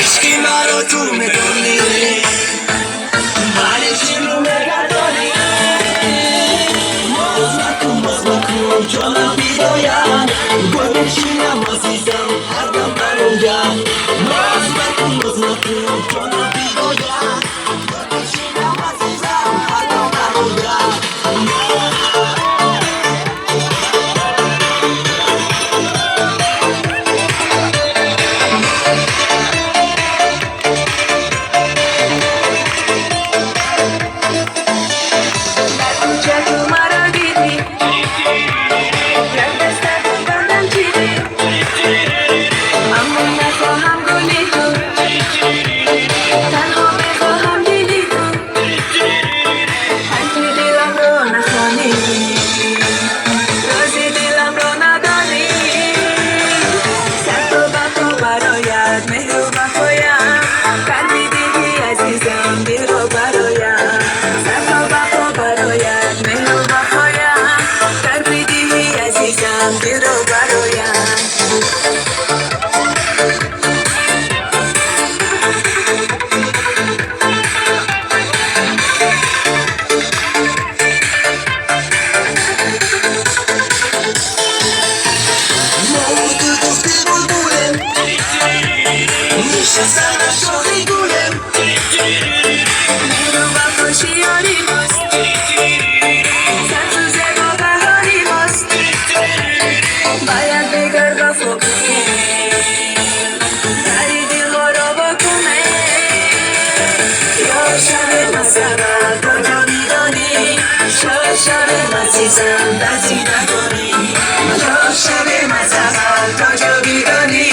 Ишқи маро ту медонӣ, вале чӣ рӯ мегардонӣ? Боз макун, боз макун, ҷонам фидоят. Гул мечинам, азизам, ҳар дам бароят. Боз макун, боз макун, ҷонам фидоят. Гул мечинам, азизам, ҳар дам бароят. Дар кӯча ту маро дидӣ, як даста гулбандам чидӣ, аммо нахоҳам гули ту, танҳо мехоҳам дили ту. Ҳарфи диламро нахонӣ, рози диламро надонӣ. Сар то ба по барояд меҳру вафоям, кар медиҳӣ, азизам, дилро бароям. Сар то ба по барояд меҳру вафоям, кар медиҳӣ, азизам, дилро бароям. Мо ту дӯсти булбулем, нишаста дар шохи гулем. Меҳру вафо шиёри мост, сабзу зебо баҳори мост. Бояд дигар вафо кунем, дари дилҳоро бо кунем. Ё шаби масаррат, куҷо медонӣ? Шо шавем, азизам, дар зиндагонӣ. Ё шаби масаррат, куҷо медонӣ?